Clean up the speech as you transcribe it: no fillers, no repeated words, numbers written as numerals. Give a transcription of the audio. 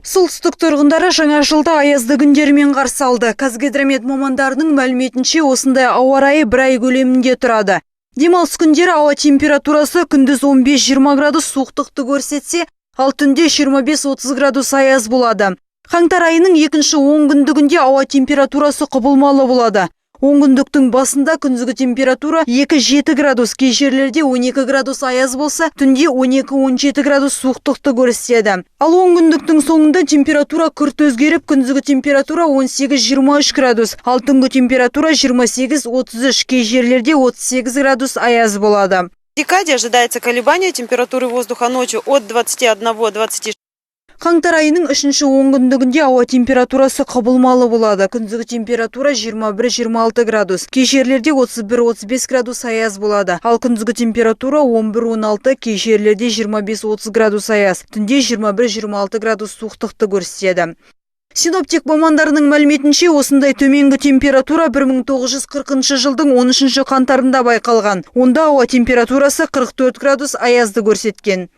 Солтүстік тұрғындары жаңа жылды аязды күндермен қарсы алды. Қазгидромет мамандарының мәліметінше, осындай ауа райы бір ай көлемінде тұрады. Демалыс күндері ауа температурасы күндіз 15-20 градус суықтықты көрсетсе, ал түнде 25-30 градус аяз болады. Қаңтар айының екінші 10 күндігінде ауа температурасы құбылмалы болады. 10 күндіктің басында күндізгі температура 2-7 градус, кей жерлерде 12 градус аяз болса, түнде 12-17 градус суықтықты көрсетеді. Ал 10 күндіктің соңында температура күрт өзгеріп, күндізгі температура 18-23 градус, ал түнгі температура 28-33, кей жерлерде 38 градус аяз болады. В декаде ожидается колебание температуры воздуха ночью от 21-26 Қаңтар айының үшінші 10 күндігінде ауа температурасы құбылмалы болады. Күндізгі температура 21-26 градус. Кей жерлерде 31-35 градус аяз болады. Ал күндізгі температура 11-16, кей жерлерде 25-30 градус аяз. Түнде 21-26 градус суықтықты көрсетеді. Синоптик мамандарының мәліметінше, осындай төменгі температура 1940 жылдың 13 қаңтарында байқалған. Онда ауа температурасы 44 градус аязды көрсеткен.